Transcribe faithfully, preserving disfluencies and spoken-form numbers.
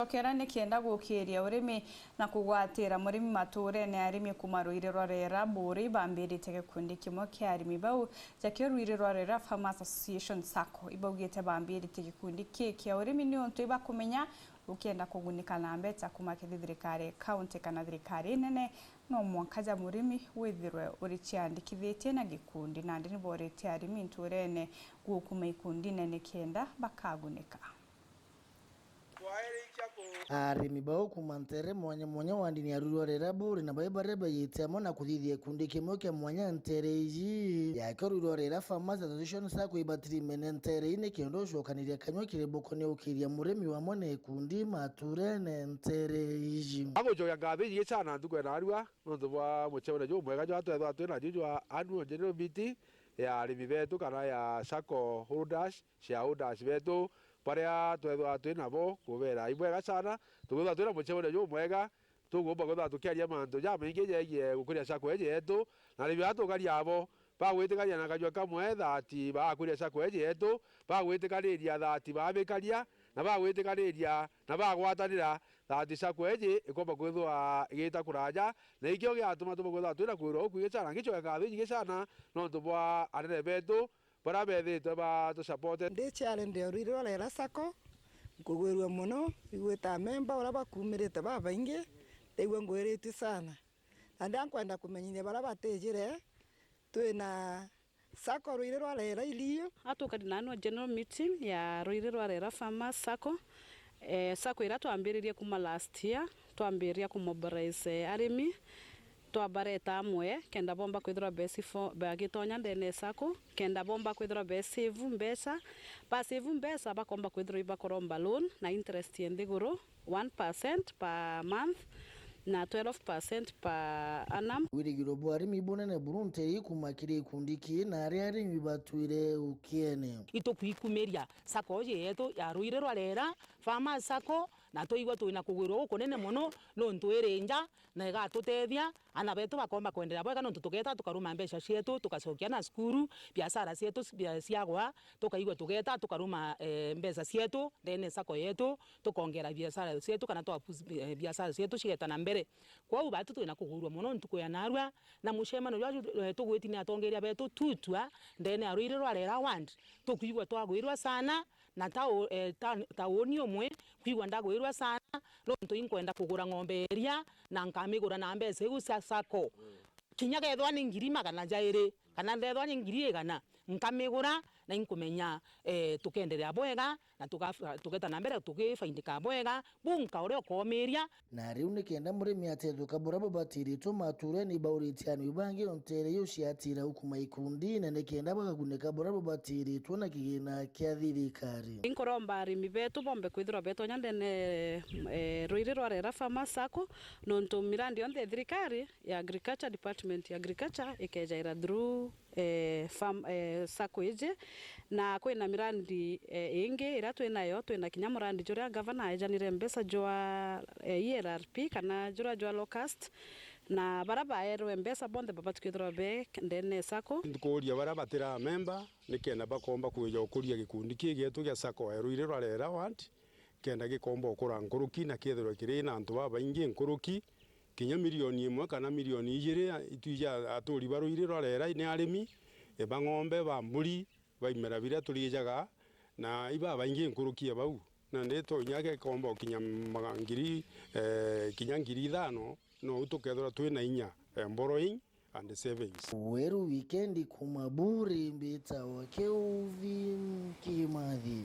Cokera ni kenda gukiria urimi na kugwatira murimi maturene. Arimi kuma ruiri rwa Rera Buri bambirite gikundi kimwe kia arimi bau ja kio ruiri rwa Rera Farmers Association sacco. Ibaugite bambirite gikundi ki kia urimi niuntu ibakumenya ukienda kugunika na mbeca kuma kiri thirikari ya kaunti kana thirikari inene, no mwanka ja murimi withirwe uri ciandikithitie na gikundi. Nandi ni boritie arimi nturene gukuma ikundine ni kenda bakagunika. Arimi bau kuma ntere mwanya mwanya wa ndini ya ruiri rwa Rera Buri na bai baria baiyite amwe na kuthithia gikundi kimwe kia mwanya ntere iji ya kio ruiri rwa Rera Farmers Association sacco ibatirimene ntere ii ni kenda ucokaniria kanyua kiri boko ni ukiria murimi wamwe na ikundi maturene ntere iji. Agucokia ngatho inyingi sana ntuku ya narua nontu bwa mucemanio jumwega jwa twethwa twi najo jwa annual general meeting ya arimi betu kana ya sacco holders, shareholders betu baria twethwa twi nabo, kubera ibwega sana. Tukwithwa twi na mucemanio jumwega, tukumba kwithwa tukiaria mantu jamaingi jegie gukuria sacco iji yetu, na arimi baa tukaria abo bagwitikania na kanyua kamwe that bakuria sacco iji yetu, bagwitikaniria that baamikaria, na bagwitikaniria na bagwatanira that sacco iji ikomba kwithwa igita kuraja, na ikio giatuma tumba kwithwa twi na kwirwa ukwingi sana. Ngicokia ngatho inyingi sana nontu bwa anene betu baria bethitwe batu supported. Ndi chairlady o ruiri rwa Rera sacco, nkugwirua mono, igwita amemba uria bakumirite babaingi, ndigua ngwiritue sana. Na ndia nkwenda kumenyithia baria batijire, twina sacco ruiri rwa Rera iliyo. Atukari na annual general meeting ya ruiri rwa Rera Farmers sacco. Eh, sacco iria twambiririe kuma last year, twambiriria kumobilize, eh, arimi, twabareta amwe kenda bomba kwithirwa besi fo-, bagitonya ndene ya sacco, kenda bomba kwithirwa be save mbeca. Ba save mbeca bakomba kwithirwa ibakoromba loan na interest ye nthiguru, one percent per month na twelve percent per annum. Wirigiro bwa arimi bunene buru ntere ii kuma kiri gikundi kii na aria arimi batwire ukiene. Itukwikumiria sacco iji yetu ya ruiri rwa Rera Farmers sacco, na twaigua twina kugwirwa gukunene mono nontu iri nja na igatutethia. Ana betu bakomba kwenderea bwega nontu tugeta tukaruma mbeca cietu, tugacokia na cukuru, biashara cietu ci-, bia-, ciagwa, tukaigua tugeta tukaruma, eh, mbeca cietu ndene sacco yetu, tukongera biashara cietu kana twa push, eh, biashara cietu cigeta na mbere. Kwou batu twina kugurua mono ntuku ya narua, na mucemanio jwa ju-, eh, tugwiti ni atongeria betu tutwa ndene ya ruiri rwa Rera ward, tukwigua twagwirwa sana, na ta u-, eh, ta, ta uni umwe, kwigua ndagwirwa sana, nontu inkwenda kugura ng'ombe ya iria, na nkamigura na mbeca iu cia sacco. Kinya kethwa ni ngiri magana jairi, kana ndethwa ni ngiri igana, nkamigura, na inkumenya, eh, tukenderea bwega, na tuga-, tugeta na mbere tugifaindika bwega, bunka uria ukomiria. Na riu ni kenda murimi atethuka buria bubatiritwe, matureni bauritie anwi bangi o ntere iu ciatira ukuma ikundine ni kenda bakagunika buria bubatiritwe na kigina kia thirikari. Inkuromba arimi betu bombe kwithirwa betonya ndene, eh, ruiri rwa Rera Farmers sacco, nontu mirandi yonthe ya thirikari ya agriculture, department ya agriculture ikejaira through, eh, farm, eh, sacco iji, na kwina mirandi, eh, ingi iria twinayo, twina kinya murandi juria gavana ejanire mbeca jwa, eh, E R R P kana juria jwa locust, na baria baerwe mbeca bonthe babati kwithirwa be ndene ya sacco. Nkuuria baria batira memba nikenda bakomba kwija ukuria gikundi kii gietu gia sacco ya ruiri rwa Rera ward, kenda gikomba ukura nkuruki na kethirwe kiri na antu babaingi nkuruki, kinya milioni imwe kana milioni ijiri, itwiji aturi ba ruiri rwa Rera ni arimi, ba ng'ombe, ba mburi, ba imera biria turijaga, na ibabaingi nkuruki ya bau. Na ndi tonya gekomba ukinya maga-, ngiri, eh, kinya ngiri ithano, nou tukethirwa twina inya, eh, borrowing and savings. Weru wikendi kuma Buri, mbitawa Keuvi Kimathi.